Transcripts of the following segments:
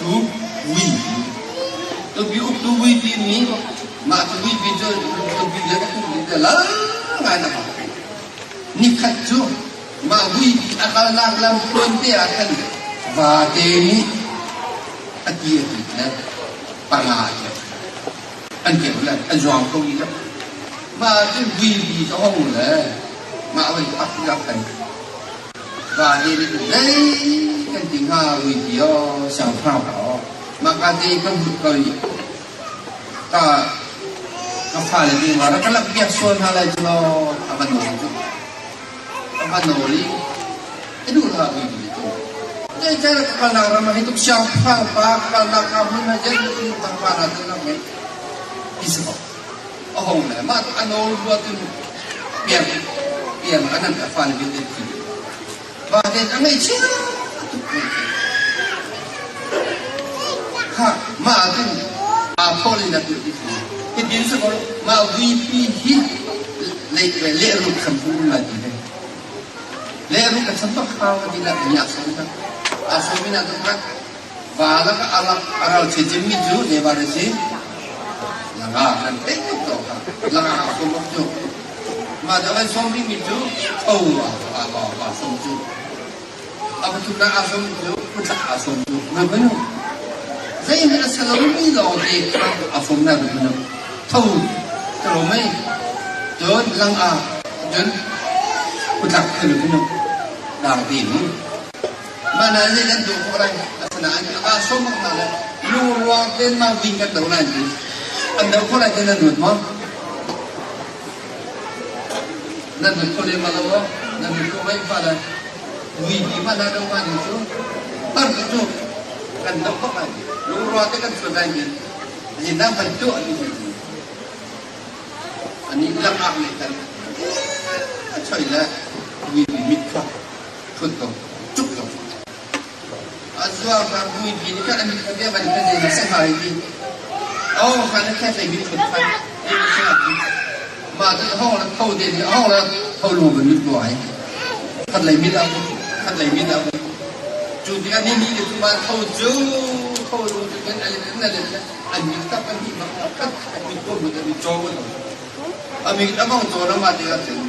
Uktu vui. Tupi uktu vuipi mi mah cu vuipi cu tupi le ka lal ngai na Nikhat cu mah vuipi a kalnak lam tluan te ah khan vate nih a ti a ti le panga a keuh. An keuh le an zuang ko i mah cun vuipi ka hong le mah voi phak tikah khan vate nih zei kan ti hnga vuipi aw siangpahrang pa aw mah ka te ka hmuh ko i ka ka fale nih ma rak ka lak piak sual hna lai cu law a va nawl cu a va nawl i a duh hlah vuipi cu zeicah ka kalnak ram ah hi tuk siangpahrang pa ka kalnak ka hmun ah zei tang pa na cun rak ngei ti si ko a hong le mah a nawl rua cun piang piang a nan a fale vialte thi vate a ngaihchia tuk kha mah cun aa thawh in a tuah ti hi tin si ko mah vuipi hi le lehrulh khan pu lai ti ve lehrulh ka chan bak hau ti la ni a som ta a som ina tu khat va la ka alak aral che cim mi cu ne ba re si langa kan theih tuk to kha langa a som bak cu mah da van som mi cu tho a a a som cu a pathumnak a som cu putlak a som cu na banu zeihmanh a salomi lawng te a som na banu tho tro mei cun lang a cun putlak thil banu dang ti mu mah na zei nan duh khawh lai asinain a som bak hna le lungruang ten ma ving kan do lai ti an do khawh lai te nan ruat maw Nan nun kho lem lo maw? Nan nun kho mei fa lai. Vuipi hmanh ah do ma ding cu tar cu kan do bak lai. Lungrua te kan chuan lai mi. Zinang kan tuah ni mi. Ani lam ak le kan a choi le vuipi mit kha thut ko cuk ko. A zuar ka vuipi ni kan amit kha bia ban kan na sa hai ti. Oh kan kha tlei mit thut khan. Mah cu hong le tho te ni hong le tho lu ban mit ko ai. Khat lei mit ah khat lei mit ah cu tikah ni ni tu ma tho cu tho lu tu kan alit an alit an mit tak kan hi bak khat mit ko mit mit chaw ko a mit a bang chaw na ma tikah cun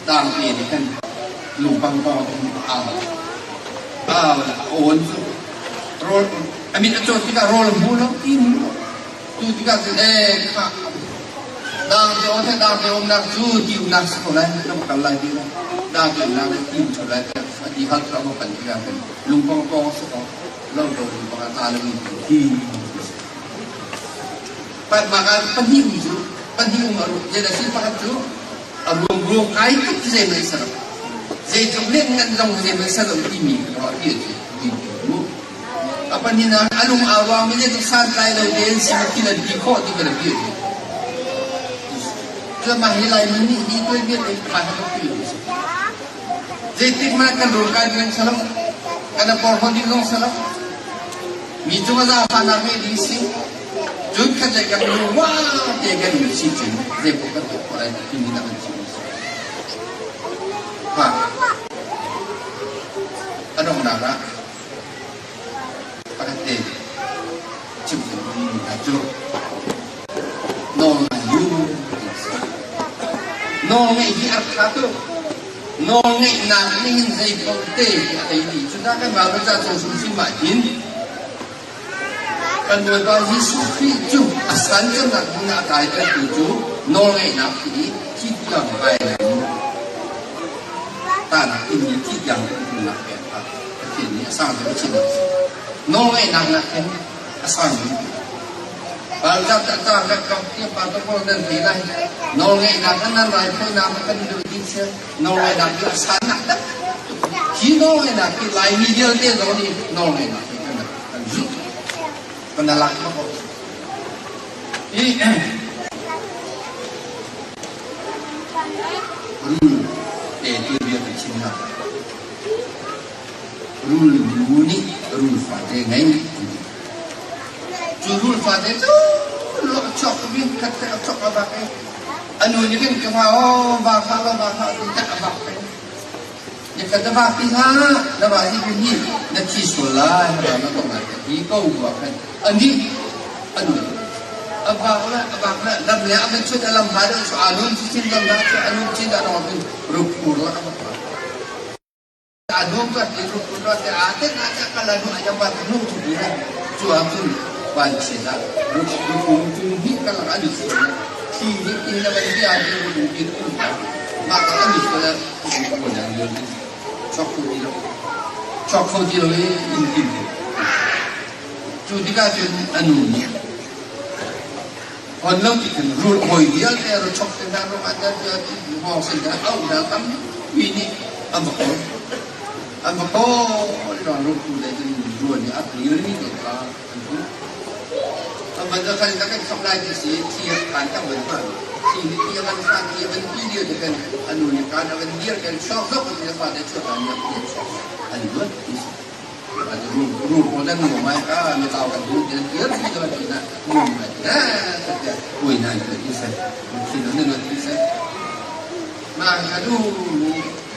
tang te ni kan lungpang pang a a awn cu rawl a mit a cawt tikah rawl a hmu lo ti mu tu tikah cun e kha dang te on dang te umnak cu ti umnak si ko lai na kal lai ti la dang te umnak le ti um lai a ti hal tra mo kan tikah kan lungpang pong si ko lo do lungpang a ta le mi ti pat ma ka pahnih um cu pahnih um aru je da si pakhat cu a ruam ruam kai tuk zei mai sa zeitluk lianngan zong zei sa lo timi ruah ti a si a panin ah a lung aa ruang mi zeitluk santlai lo tein si thil an ti khawh ti kan ti cu mah hi Laimi nih hi tuanbia te kha ha tuk ti lo si zeitik hmanh kan rul kai ding salam kan porhlawt ding zong salam mi cung a zaangfahnak ngei ding si cun khat le kan lung wa te kan si cun zei paoh kan tuah khawh lai timi na kan chim Ha. A donghnak ah pakhat te chim duhmi hna cu nawl ngai lu ti a si. Nawlngaih hi a ṭha tuk. Nawlngaihnak nih hin zei paoh te hi a tei dih. Cucaah kan Baibal ca cawn hrimhrim ah hin kan Bawipa Jesuh Khrih cu a san cemnak hmun ah a kaitertu cu nawlngaihnak hi thi tiang kai lai tahnak inn nih thi tiang nak pek kha Pathian nih a sang deuh a chin a si. Nawlngaihnak nak hin a sang deuh. Balzak ta ta ka ka ti pa to ko nan te lai. Nawlngaihnak kan nan rai thawinak kan duh ding sia. Nawlngaihnak hi a san nak tak. Hi nawlngaihnak hi Laimi vialte zong nih nawlngaihnak hi kan kan zulh. Kan alak ma ko. Hi rul te tuanbia kan chim hna. Rul nu nih rul fate ngei an ti. Cu rul fate cu lok chok bin khat te chok a bak i a nu nih khin ka fa aw va kha la va kha ti tak a bak peng. Nikhat na vak ti hlah, na va hi hi na thi sual lai, na va na tong lai ti. Hi ko bu ah khan anih a nun. A vak le a vak le lam le a van chut a lam hla deuh cu aa nun chin lam dah cu a nun chin dah dong cun ruphur la a va a nuam ka ti ruphur la te a te na te kala nu a yamba nu tu bi na cu ah cun van chiat ah ruphur cu hi kala an i thi hi in na van bia ni ru in um mah ka an i la ko na chuak kho ti lo chuak kho ti lo i in tin cu tikah cun a nu nih hon lo ti khin rul hawi vialte ru chok te hna ru an ti hngawng sin hna au hna tam mi nih an va kawl an va kawl rang ru tu le cun rual nih a lir mi te kha an hmuh an van ka kan kan kham lai ti si thi kan kan van hman thi ni ti van hman ti van pi dir te kan anu nih kan van dir kan chuak zok ti fa te chuak an yak ti chuak an luat ti si an ru ru ko dan nu mai ka mi tau kan du ti dir ti to ti na nu mai na ta ta ui na ti se thi na na ti se ma ka du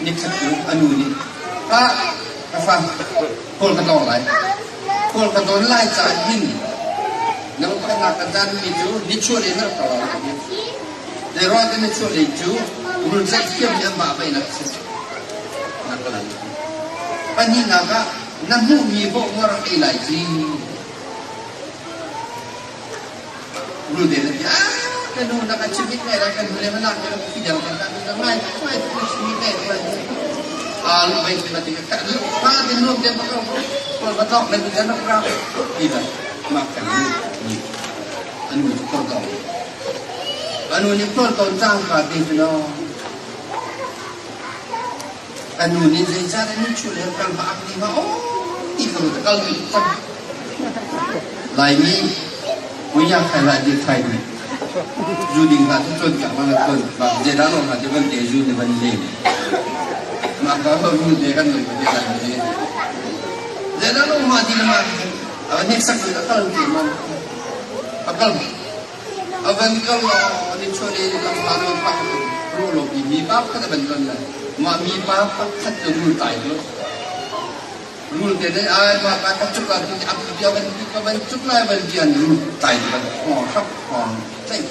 ni khat anu ni pa ka fa kawl ka tawng lai. Kawl ka tawn lai caan hin na pakhatnak kan caan mi cu nichuahlei na rak kal lai ti. Zeiruang te nichuahlei cu rul tlaih thiam hi an vah veinak a si. Na ka lai. Pahnihnak ah na hmuhmi bawh maw rak ei lai ci. Rul te na ti ah ka nu na ka chimit ngai lai kan nu le manak ke khi dang kan ta na ngai ngai na chimit ngai lai a lu bai ma ti ka lu pa te nuam te ma ko ko ba tok na tu na ra ti ba ma kan nu ni anu tu ko to anu ni ko ton chang ka ti no Anu nih zeicah ni chu le kal ma ak ni ma o ti kho ta kal mi cang. Laimi uia khai lai di khai ni. Zu ding hna cu chon piak ma ton ba je da lo hna ti van te zu ni van le. Ma ka ho ru te kan lo te lai ni. Je da lo ma ti ma a nek sak ni kal ti man. A kal A van kal law nichuahlei lam hla nawn pak ruh lo i mipa pakhat a van ton lai. Mah mipa pakhat cu rul tai cu. Rul te nih ai mah ka ka cuk la tu a bia van ka van cuk lai van bian rul tai van hngawng hrap hngawng tlaih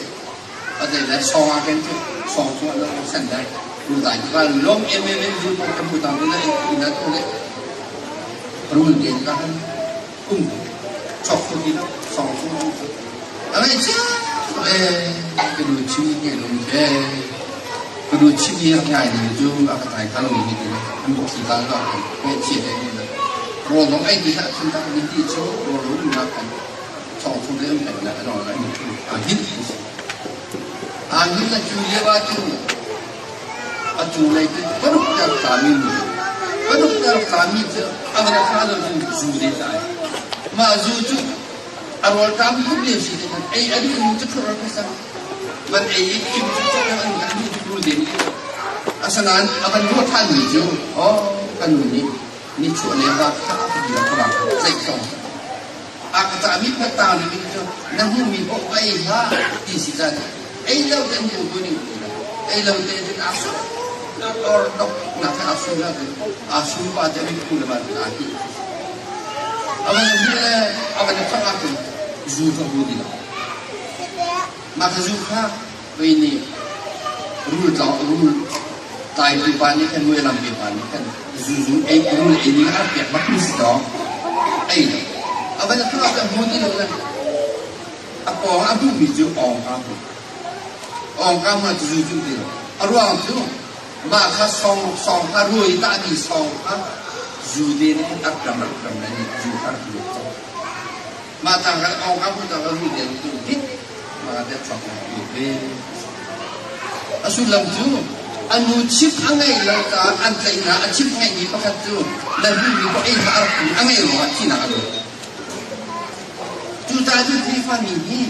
a zei lai song ah khin cu song cu a lo san lai rul tai cu ka lom em em in rul ka mu tang tu na ina tu le rul te ka han um chok kho ti lo song chung um a ngai cia eh ka nu chim nge lo he ka nu chim hi ngai ni cu a ka tai kha lo ni ti an bok thi ta lo ngai chia te ni na ro dong ai ti ha thun ta ni ti chu ro ro na kan song chung le um kan na ano na ni chu a hin a hin na chu ye wa chu a cunglei cu paruk ter tlami nu paruk ter tlami cu a van kha lo cu zu de tlai mah zu cu a rawl ṭam tuk lio si te khan ei a duh nu cu thur ka sang van ei i khim cu cu an an duh tuk rul de ni asanain a van ruah ṭhan mi cu oh kan nu nih nichuah le va kha a bia ka bang tlaih tong a ka cahmi phat ta ni cu na hmuhmi poh va ei hlah ti si caan ei lo te mu tu ning ei lo te cun aa su or dok nak he aa su na aa su pa te mi phu le ban aa ti avan hi le avan thang ah cun zu kha bu ti lo mah kha zu kha vei nih rul tlau rul tlai tu pa nih khan mui lam pe pa nih khan zu zu ei rul ei ding a rak pek bak mi si dawh ei lo avan thang ah cun mu ti lo le A pawng a hmuhmi cu awngka hmu. Awngka hmu cu zu cu ti lo. A ruang cu mah kha song song kha ruai tahmi song kha zu te nih rak ram rak ram le nih zu kha rak lut cang. Mah tang kha awngka hmu tang kha zu te tu hit mah te chuak na tu ve. A sullam cu a nu chip a ngeih lo caah an tlaihnak a chip ngeihmi pakhat cu na hmuhmi paoh ei kha a rak a ngeih ruangah thihnak a lut. Cucaah cun Khrihfami hi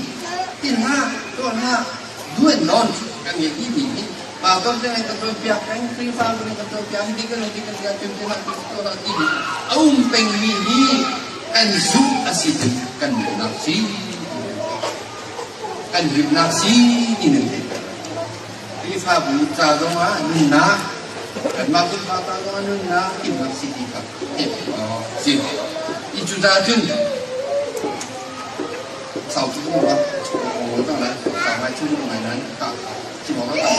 ti hlah, tuah hlah, do and don't kan ngeih dihmi hi pastor te nih kan cawnpiak peng, Khrihfabu nih kan cawnpiak, hi kan ti kan ti cun ti hlah, ti tuah hlah timi a um pengmi hi kan zumh a si cun kan nunnak si kan himnak si ti nan theih. Khrihfabu ca zongah nunnak, kanmah pumpak ca zongah nunnak himnak si ti kha theih awk si. I cucaah cun. Chung ngai nan ka chim awk ka.